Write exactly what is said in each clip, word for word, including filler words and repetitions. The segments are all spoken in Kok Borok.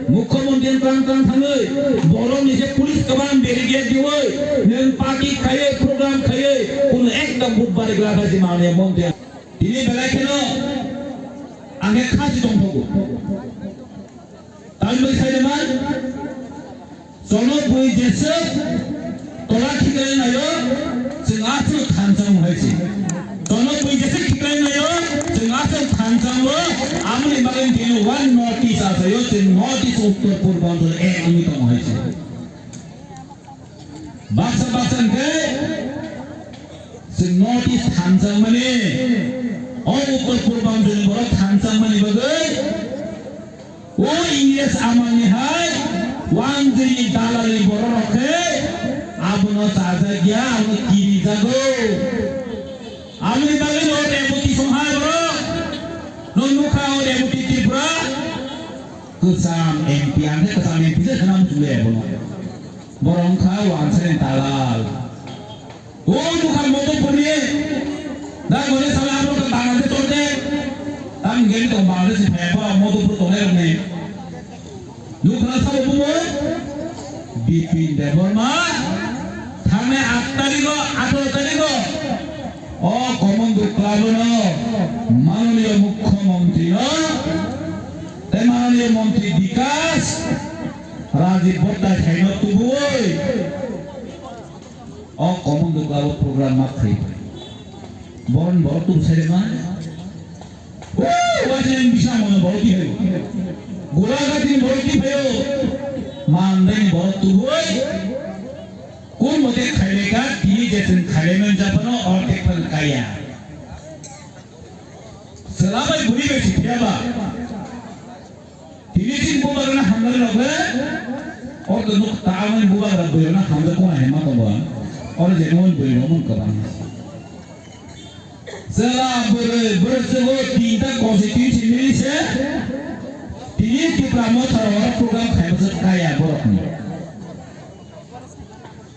Mukhyamantri twlang twlang thangwi, borok ni je police kwbang barricade diwi, nwng party khaiwi, program khaiwi, kuno ekta budbar glak hai se manwi mantri. Tini belai kheno ang khe khasi tongthogo. Tamni bagwi sai naman, jono bui jeswk tola khiklai nayo, chwng aswk thansa wng hai se. Jono bui jeswk khiklai nayo, chwng aswk thansa wng, amoni bagwi tini one notice asayo, chwng notice uttor purbanchal ek wngwi tongo hai se. Baksa baksa hwnkhe chwng notice thansa mani, o uttor purbanchal ni borok thansa mani bagwi, o Ingres amal ni hai, wangtwi dalal ni borok rok khe abono chajak ya, abono kiri jago. Aboni bagwi no deputy song hai borok, no nukha o deputy Tripura, kwcham M P, ang khe kwcham M P se khna muchung le abono. Borok wngkha wansani dalal. O nukha Madhupurni, da gole sala abo khe Bangladesh tongo de. Tam gel tong Bangladesh ni phai pora Madhupur tongnai rokni. Nukha sabo bumo Bipin Debbarma, thangnai aat tarigo, atharo tarigo. O Komon Duklabo no, manoniyo Mukhyamantri no, tei manoniyo Mantri Bikas, Rajiv Bhatta khaino tubuwi. O Komon Duklabo program ma khai. Boron borok tu sai ma. O wajin bisa mono borok ki hayo. Gulagati borok ki hayo. Mandai borok tu boy. Kun mote khaile ka, tini jesin khaile men japano or tekpan kaya. Selabai buri be sikhya ba. Tini tin bubagrana hamjak rok le, o to nuk ta amai bubagra bui rana hamjak kona hema tongo. Oro je mon bui rok mon kabang. Jela bwrwi bwrwi se o tinta constituency mili se. Tini Tipra Motha rok program khaima se kaya borok ni.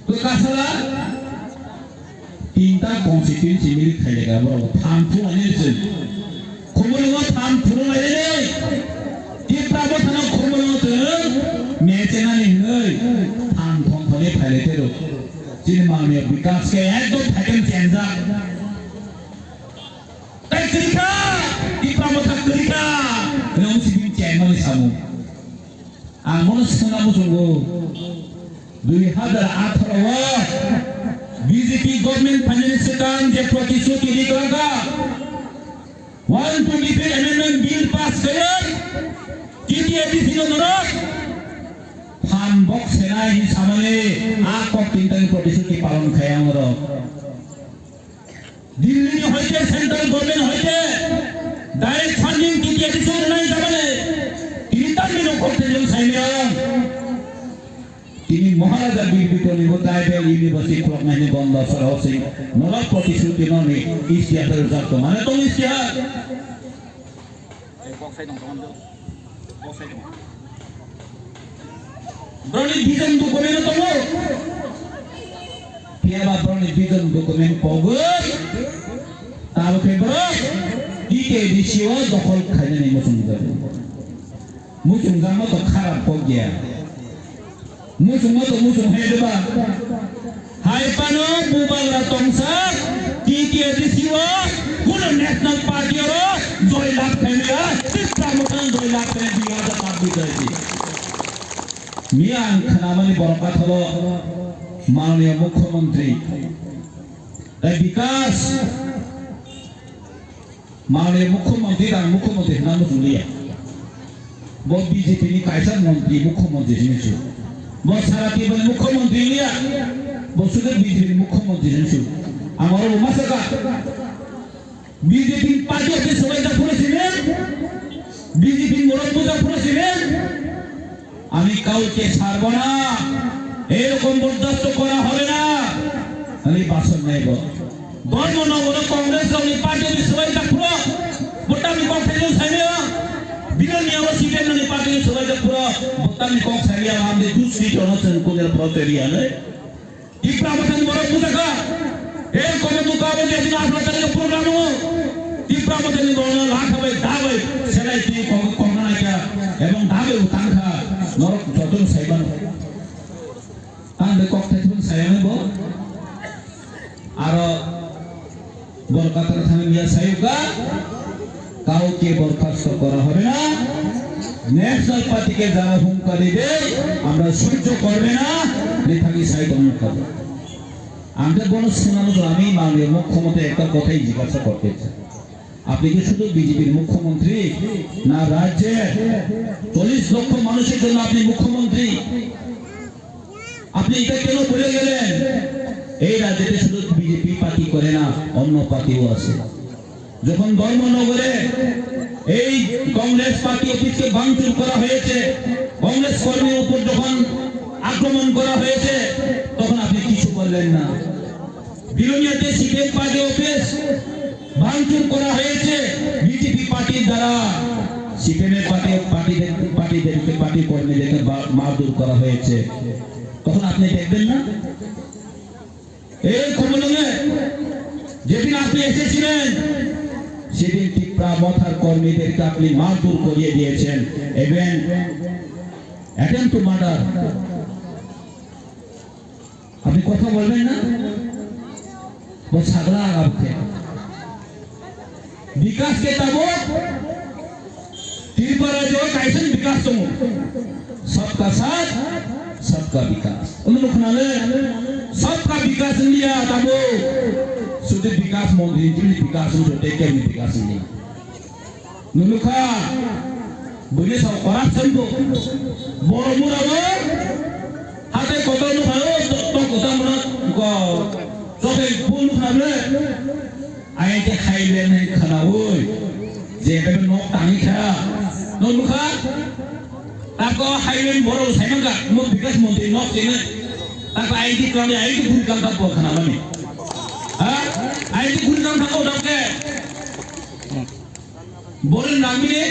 To kasala tinta constituency mili khaileka borok tham phung ani se. Khumulungo tham phung ani ne. Tipra Motha no khumulungo tong mechenani hinoi tham thong thoni phailai tero. Chini manwi Bikas ke ekdom thaiken chengjak. Tai kwrwikha, Tipra Motha kwrwikha. Nong sibin chengmani samung. Ang bono swngna muchungo, dui hazar atharo o B J P government phainani swkang je protishruti ri kwlangkha, one twenty-three amendment bill pass khayo, T T A D C no norok phan bok senai hinwi samani a kok tintani protishruti palon khaya norok. Delhi ni hoite, central government hoite direct funding T T A D C o rwnai jabale. Tini tamni no kok tejong saimiyong. Tini Maharaja Bir Bikram ni bo tribal university khuloknai ni bondo sara hosing norok protishruti no ni istihar rwjak tong mane tong istihar. Borokni vision document tongo. Phiya ba borokni vision document pogwi tabuk khe borok T T A D C o dokhol khainani muchungjak. Muchungjakma to kharap kok ya. Muchungma to muchung hai diba? Hai phano bubagra tongsa T T A D C o kuno National Party oro joy lab khaimaya, Tipra Motha joy lab khaimaya dui hazar chhabbish jai di. Miya ang khnamani borok kathalo mananiya Mukhyamantri tei Bikas Manwi Mukhyamantri, rang Mukhyamantri hwnna muchung liya. Bo B J P ni kaisa montri Mukhyamantri hwnwi su. Bo sara Tripura ni Mukhyamantri liya. Bo sudu B J P ni Mukhyamantri hwnwi su. Ang oro bo ma saka. B J P ni party office sobai jak phuru sini. B J P ni borok buja phuru sini. আমি কাউকে ছাড়ব না, এরকম বরদাস্ত করা হবে না। আমি ভাষণ নেব। ধর্মনগরে কংগ্রেস দলনি পার্টি সবাই পুরো ভোটামি কংগ্রেস সাইনিয়া, বিরোধী আমার সিটের ননি পার্টি সবাই পুরো ভোটামি কংগ্রেস সাইনিয়া, আমাদের দুষ্কৃতি অনশন কোনের প্রচেরিয়া নেই। Tipra Motha ni borok bujakha. Ei kono duka abo je dino asla tarikh program o. Tipra Motha ni borok lakha bai dabai selai twi kong kong na kya. Ebong dabai utang kha. Norok jotono sai mano. Ang de kok thai thung sai mano bo. Aro Borkatra thangya sayuka, কাউকে বরখাস্ত করা হবে না। ন্যাশনাল পার্টিকে যারা হুঙ্কারি দেয়, আমরা সহ্য করবে না। Nithagi sai tongmani kabo. Ang khe bono swnamjak, ami manliya mukhyamantri ekta kothai jigyasa korte chai. আপনি কি শুধু বিজেপির মুখ্যমন্ত্রী, না রাজ্যের চল্লিশ লক্ষ মানুষের জন্য আপনি মুখ্যমন্ত্রী? আপনি এটা কেন ভুলে গেলেন? এই রাজ্যতে শুধু বিজেপি পার্টি করে না, অন্য পার্টিও আছে। যখন ধর্মনগরে এই কংগ্রেস পার্টি অফিসকে ভাঙচুর করা হয়েছে, কংগ্রেস কর্মীর উপর যখন আক্রমণ করা হয়েছে, তখন আপনি কিছু বললেন না। বিলোনিয়াতে সিপিএম পার্টি অফিস ভাঙচুর করা হয়েছে বিজেপি পার্টির দ্বারা। সিপিএম এর পার্টি, পার্টিদের, পার্টিদেরকে, পার্টি কর্মীদেরকে বা-, মারধর করা হয়েছে। তখন আপনি দেখবেন না? এই কমলমে যেদিন আপনি এসেছিলেন, সেদিন তিপ্রা মথার কর্মীদেরকে আপনি মারধর করিয়ে দিয়েছেন, even attempt to murder। আপনি কথা বলবেন না? Bo sagla agam khe. Bikas khe tabuk Tripura rajyo kaisa ni bikas tongo. Sabka saath, sabka bikas. Omo khwnale, sabka bikas wngya tabuk. Sudhu bikas montri ni bikas wngkha, tei kebni bikas wngya. Nukha, buini sa corruption bo. Borok mura bo, hatai kotor nukha o, to, to kotor mura ko, to ke bu nukha le. Ai te highway ni khana oi, je be nok tangi kha. No nukha, ta ko highway borok sai mangka, mo bikas montri nok sini. Ta ko ai ti kami ai ti bun kam ta bo khana mani. Ha? Ai ti bun kam ta ko dok ke. Borok nangmani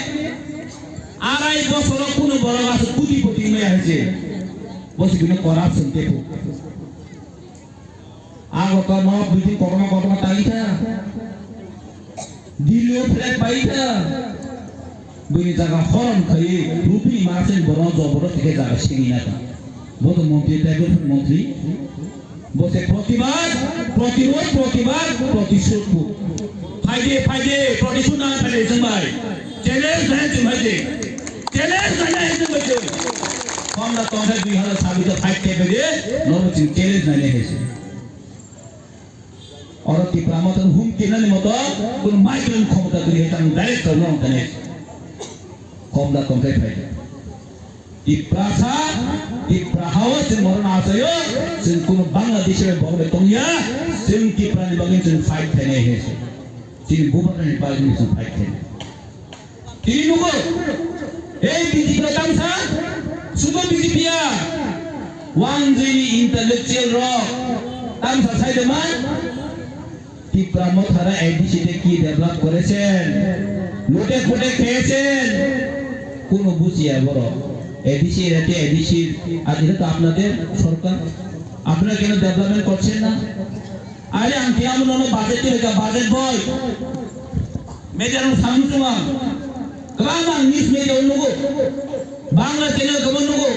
arai bosoro kunu borok aswk kutipoti wngya hai se. Bo se bini corruption tepo. Agartala no building kotorma kotorma tangwi kha. Delhi o flag bai kha. Bini jaga horom khaiwi rupini masen borok joboro thike jaga sini na kha. Bo to montri, tribal montri. Bo se protibad, protirod, protibad, protishodh bo. Phaide, phaide, protishodh na phaide, chwng bai. Challenge nai chwng bai de. Challenge nai nai chwng bai de. Khomda tongthai dui hazar sabbish o fight khe bai de. Nobo chwng challenge nai nai hai se. Oro Tipra Motha humki nani moto, kun migrant khomta dui hai tang direct tong nong tane. Khomda tongthai phaide. Tiprasa, Tipra hao chwng bono nachaio, chwng kunu Bangladesh bai borok bai tongya, chwng Tipra ni bagwi chwng fight khainai hai se. Chini bubagra ni bagwi chwng fight khainai. Tini nugo, ei B J P rok tamsa, sudo B J P ya, wanjini intellectual rok, tamsa sai de man, Tipra Motha ra A D C te ki develop করেছেন? লুটে পুটে খেয়েছেন? কোনো বুঝিয়া বড়। A D C এরিয়াতে A D C আর এটা তো আপনাদের সরকার। আপনারা কেন ডেভেলপমেন্ট করছেন না? আরে আমি কেমন হলো বাজেট তৈরি করা, বাজেট বই। মেজারম সামনে তোমার। গ্রামার নিউজ মিডিয়া অন্যগো। বাংলা চ্যানেল কেমন নগো?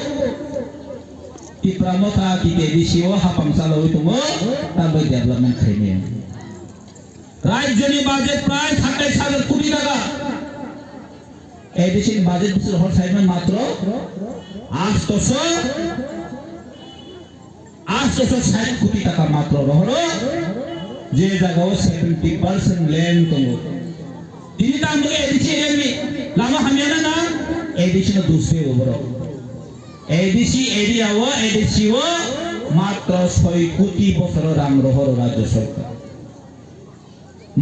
Tipra Motha kiti A D C o hapang chalawi tongo, tambai development khaimaya. Rajyoni budget prai satais hajar koti taka. A D C ni budget bwswk hor saimani matro astoso, astoso sait koti taka matro rohoro, je jagao seventy percent land tongo. Tini tambai A D C area ni lama hamya na na, A D C no dusbe oborok. A D C area o, A D C o matro soi koti bosoro rang rohoro rajyo sorkar.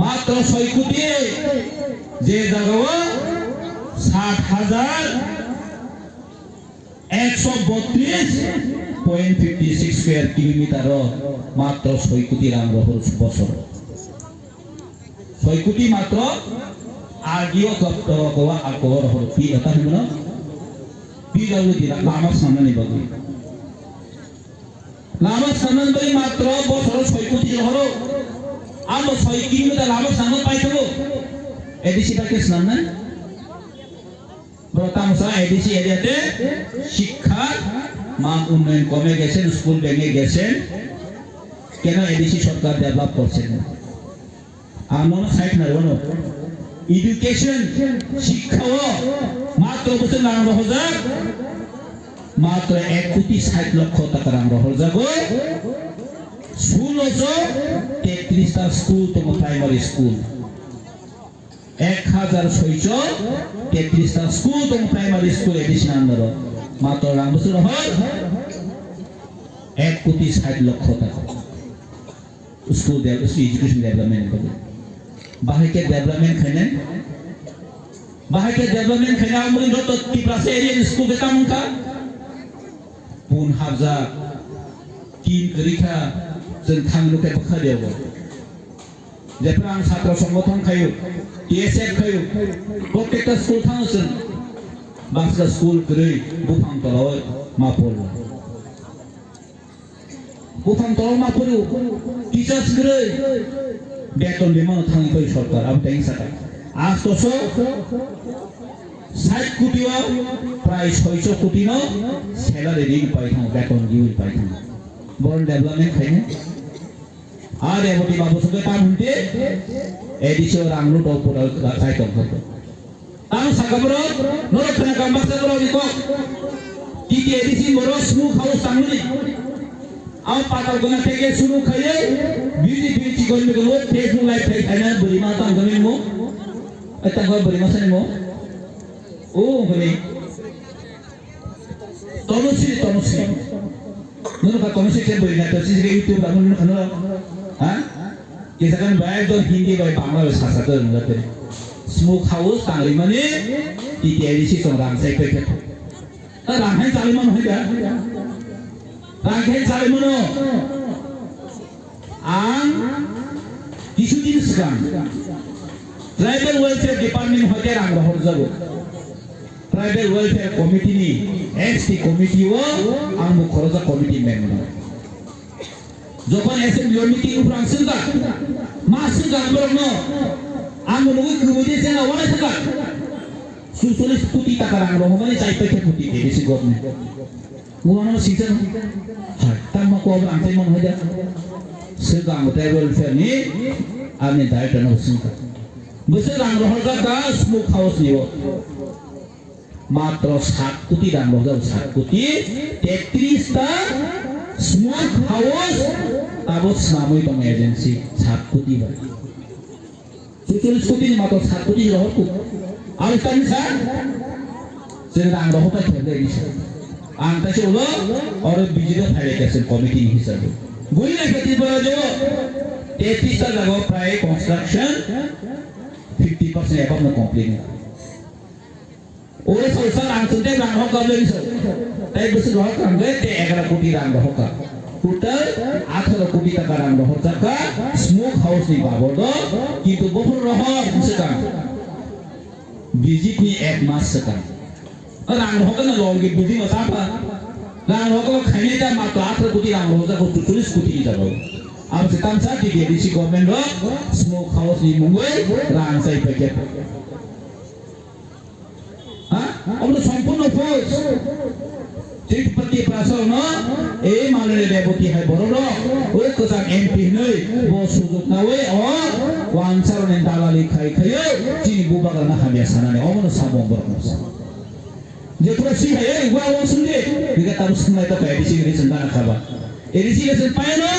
Matro soi koti, je jaga o sat hajar ekso botris point fifty six square kilometer o matro soi koti rang rohoro bosoro. Soi koti matro agio doptoro kowa akohor hor pi eta himno P W D na lama sanani bagwi. Lama sanani bagwi matro bosoro soi koti horo. Amo soi kilometer lama sanani pai thago. A D C ta ke sanani. Bro, tamsa A D C area te, sik-, মান উন্নয়ন কমে গেছে, স্কুল ভেঙে গেছে, কেন এডিসি সরকার ডেভেলপ করছে না? আমরা সাইড না বলো, এডুকেশন, শিক্ষাও মাত্র বছর নাম রহজাক, মাত্র এক কোটি ষাট লক্ষ টাকা নাম রহজাগো। ষোলোশো তেত্রিশটা স্কুল, তোমার প্রাইমারি স্কুল। এক হাজার ছয়শো তেত্রিশটা স্কুল এবং প্রাইমারি স্কুল এডিসি আন্ডারো মাত্র রাং বছর হয় এক কোটি ষাট লক্ষ টাকা। School day-, school education development করে। বাহাইকে ডেভেলপমেন্ট খাইনে? বাহাইকে ডেভেলপমেন্ট খাইনে আমরা যত তিপ্রাসে এরিয়া স্কুল বেতা মুখা? পুন হাবজা, কিন করিখা, যেন থাং লোকে বখা দেব। Jephru ang chhatro songothon khaio, T S F khaio, protekta school thango chwng, baksa school kwrwi buphang tolao ma poro. Buphang tolao ma poro, teachers kwrwi, beton rimano thangwi phai sorkar, abo tei saka. Astoso, sait koti o, prai soiso koti no salary ring pai thango, beton riwi pai thango. Boron development khaino. Are boti babu sungke tam hunte, A D C o rang lut o pura kai tong kho. Tang saka bro, noro khna kam baksa bro ni kok. T T A D C bro smu khau sangni. Am patal gona tege sunu khaye, B J P chikon mi gona Facebook live khai khai na buri ma tang gami mo. Ai tang gami buri ma sani mo. O gami. Tono siri, tono siri. Nono ka tono siri khe bwrwi na to siri khe YouTube amo nono khano. Ha? Kisa kan bai ekdom Hindi bai Bangla bai sasa to nono te. Smoke house tangri mani T T A D C tong rang sai pe khe. Ta rang hai tangri mano hai da. Rang hai tangri mano. Ang kisu din swkang Tribal Welfare Department hoite rang rohorjago. Tribal Welfare Committee ni S T committee o ang bo khorokjak committee member. Jokhon assembly o meeting uphang swngkha, ma swngkha borokno, ang bo nugwi kwbui de chengla uanai thangkha. Sucholish koti taka rang rohormani chai paikha koti de bisi government. Uano sijak hai, tamo ko ang tei mon hoida. Sega ang tei welfare ni ani director no singka. Bese rang rohorjak da smoke house ni o. Matro sat koti rang rohorjak, sat koti tetris ta smoke house tabo snamwi tong agency sat koti bai. Sucholish koti ni matro sat koti rohor ku. Aro tani sa? Chwng rang rohor pai khe dai sa. Ang ta se ulo oro B J P phaile kaisa committee ni hisabe. Guri na khe Tripura jo tetris ta jaga prai construction fifty percent above no complete. Ore sosal ang sunte rang hok gableni so. Tai bwswk rohor kang le te egaro koti rang rohor ka. Total atharo koti taka rang rohor jaka smoke house ni babodo, kintu bophor rohor bwswk kang. Visit ni ek mas swkang. Rang rohor kana longi budi ma sapa. Rang rohor khaini ta matro atharo koti rang rohor jaka, sucholish koti ni jaka. Abo se tamsa T T A D C government ro smoke house ni mungwi rang sai packet. Ha? Omo sompurno false. Tripura, Tripura no, e Malini Reboti hai borok rok, o kwcham M P hinwi bo sujuk nawi o wansaroni dalali khai khai o chini bubagrano hamya sanani, omono samung borok no. Je pura si hai, e, wa wa sungde, biga tabu sungnai ta kai, A D C ni sendana khaba. A D C ni sen paino,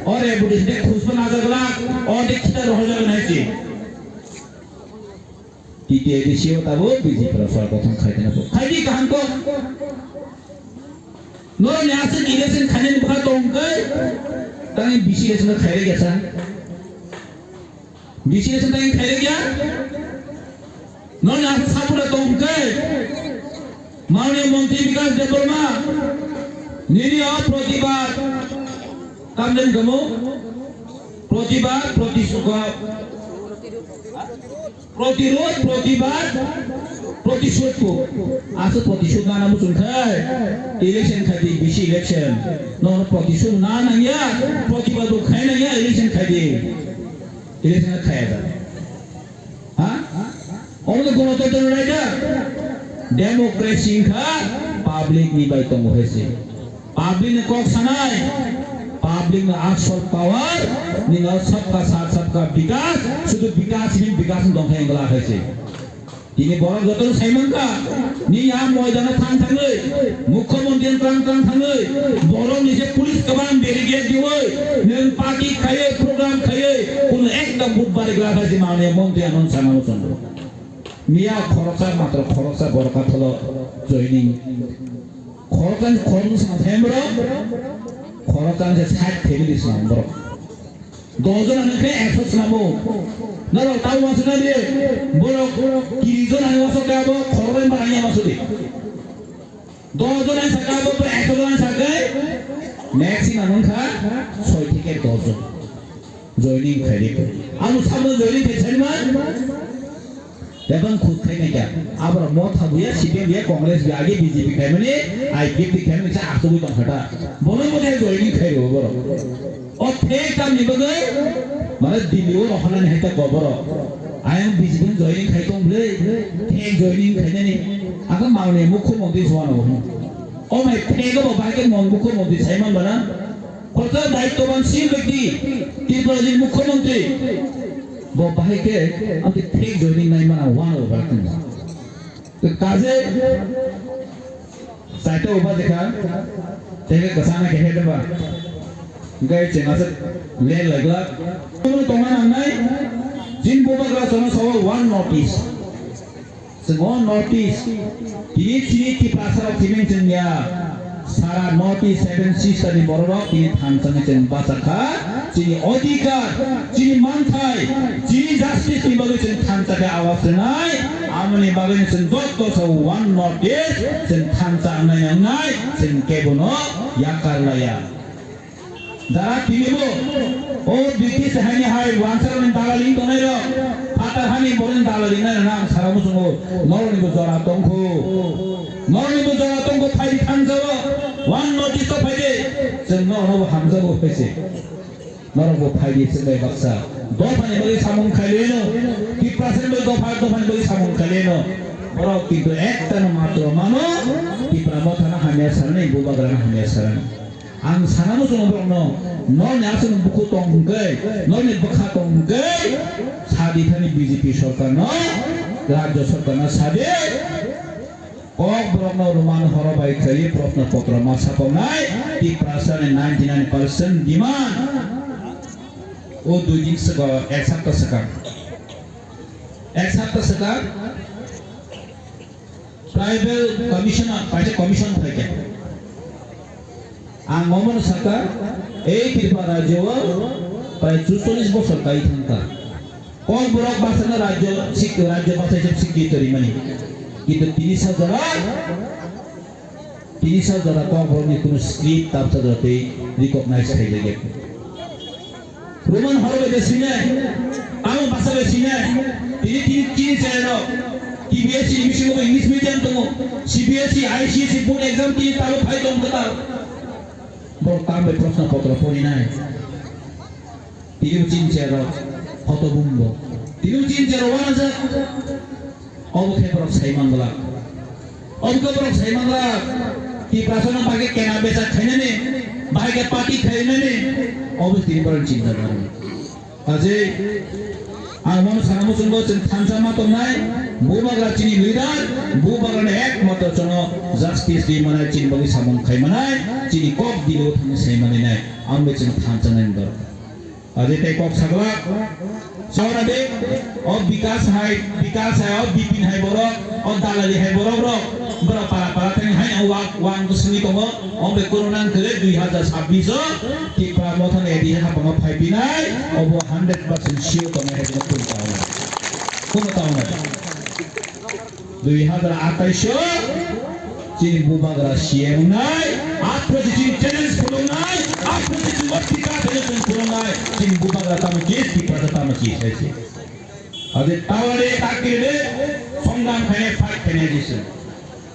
o Reboti de khusba najaglak, o de kita rohojak nai chi. T T A D C o tabo B J P rok sorkar gotong khai tongna bo. Khai di kaham kok. Norok ni aswk election khainani bwkha tong khe, tangni bisi election khairwi gesa. Bisi election tangni khairwi ya. Norok ni aswk sapura tong khe. Mananiya Montri Bikash Debbarma nini o protibad tamden gamo protibad protisukha protirod protibad protisukha aso protisukha na muchung khai election khadi bisi election no protisukha na nangya protibad khai nangya election khadi election khaya da. Ha? Omo to gonotantro ni raida. Democracy wngkha Public ni bai tongo hai se. Public ni kok sanai, public ni asol power, nino sabka saath sabka bikas, sudu bikas ni bikas ni dongkha engla hai se. Tini borok joto sai mankha, ni ya moidano thang thangwi, mukhyamantri twlang twlang thangwi, borok ni je police kwbang barricade diwi, nwng party khaiwi, program khaiwi, kuno ekdom budbari glak hai se manya montri anon sana muchungo. Miya khoroksa matro khoroksa borok kathalo joining. Khoroksa ni khoroksa themro, khoroksa ni side family swnam borok. Dojon ani khe ekso swnamo. Norok tamo wansukna di. Borok kiri jon ani wasuk khe abo khoroksa ni barani wasuk di. Dojon ani saka abo ekso jon ani sakai. Maximum wngkha soi theke dojon. Joining khaidi. Amo sabo joining khai sani man. Ebang khut khai nai kya. Abra mo thabuya C P M ya Congress ya age B J P khai mani I P F T khai mani sa asugui tong khata. Bono mo dai joining khai ro boro. O thek tam ni bagwi mane Delhi o rohana ni hai ta ko boro. Ayang B J P joining khai tong ble. Thek joining khai nani. Aga maune mukhyamantri suano. O mai thek bo bai ke mon mukhyamantri sai man bana. Kotor daittoban sil byakti, Tripura ni mukhyamantri, bo bahai khe amtwi fake joining nai mana wano ba tong. To kaje saito uba dekha, tege kasana khe hede ba. Gai chengasa le lagla. Tongna nangnai, jin bubagra sono sawa one notice. Chwng o North East, tini chini Tiprasa rok tini chwng ya. Sara North East seven sister ni borok rok tini thansa ni chwng bacha kha. Chini odhikar, chini manthai, chini justice ni bagwi chwng thansa khe awas rwnai. Amoni bagwi chwng joto sa one North East chwng thansa wngnai wngnai chwng kebono yakar laya. Jara tinibo o British haini hai wansarokni dalali tongnai rok, phatar hani borokni dalali nai rok ang sara muchungo, noroknibo jora tongkho, noroknibo jora tongkho, phaidi thangjao, one notice o phaidi, chwng norokno hamjago phaise, norokbo phaidi chwng bai baksa, dophani bagwi samung khaileno, Tiprasani bagwi dopha, dophani bagwi samung khaileno, borok kintu ektano matro mano, Tipra mothano hamya sanani, bubagrano hamya sanani. Ang sana muchungo borokno, norokni aswk bukhuk tong hwnkhe, norokni bwkha tong hwnkhe, sadi thani B J P sorkarno, rajya sorkarno sadi, kok borokno Roman horo bai khaiwi proshno potro ma sapongnai, Tiprasani ninety nine percent demand. O dui din swkang, ek sapta swkang. Ek sapta swkang. Tribal Commissioner, kaisa commission phaikha. Ang omono sakha, ei Tripura rajyo o prai chuchollish bosor kai thangkha. Kokborok bwsano rajyo sik-, rajyo bwsai se sikri torimani. Kintu tini sajora, tini sajora Kokborokni kunu script tabsa jora tei recognize khaijak ya. Roman horo bai de sinai, amo basa bai sinai, tini tini tini chai rok, T B S C ni bisingo bo English medium tongo, C B S C, I C S E board exam tini talo phai tong kwtal. Borok tam bai proshno potro porinai. Tini bo chini chai rok, hoto bumbo. Tini bo chini chai rok wanajak. Obo khe borok sai manglak. Obo khe borok sai manglak. Tiprasano bahai khe kena besa khainani, bahai khe party khainani, obo tini borok chinta nangni. Ajai, ang mono sana muchungo chwng thansa ma tongnai, bubagra chini leader, bubagrani ekmatro chwngno justice di manai, chini bagwi samung khai manai, chini kok dilo thangwi sai manai nai, ang bai chwng thansa nai dorkar. Adi tei kok saglak. Saurade, o Bikas hai, Bikas hai, o Bipin hai borok, o Dalali hai borok rok, borok para para thang hai, o wak, wang kusuni tongo, o be corona kere dui hajar sabbish o, Tipra motha ne di ha pango phai pinai, o bo hundred percent sure tongo hai borok kun tauna. Kun tauna. Dui hajar atais o chini bubagra C M nai, aphuru chini challenge phulungnai, aphuru chini motika challenge phulungnai, chini bubagra tamo chis, Tiprasa tamo chis, hai se. Ade tawari takire de, songdam khaine, fight khaine jise.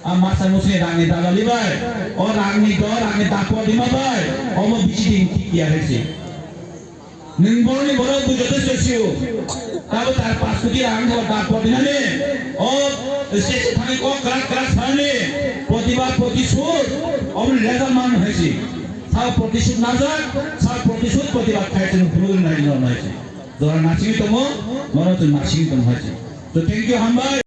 A masa musni rangni dalali bai, o rangni do, rangni dapo dima bai, omo bichiding tikya hai se. Nwng borokni borok bui joto sesio. Tabo tar pash koti rang bo da poti nani. O stage thani kok krak krak sani. Protibad protisud. Om leader man haisi. Sa protisud najak, sa protisud protibad khai chwng phuru nai no nai si. Jora nasing tomo, mono chwng nasing tomo haisi. So thank you hambai.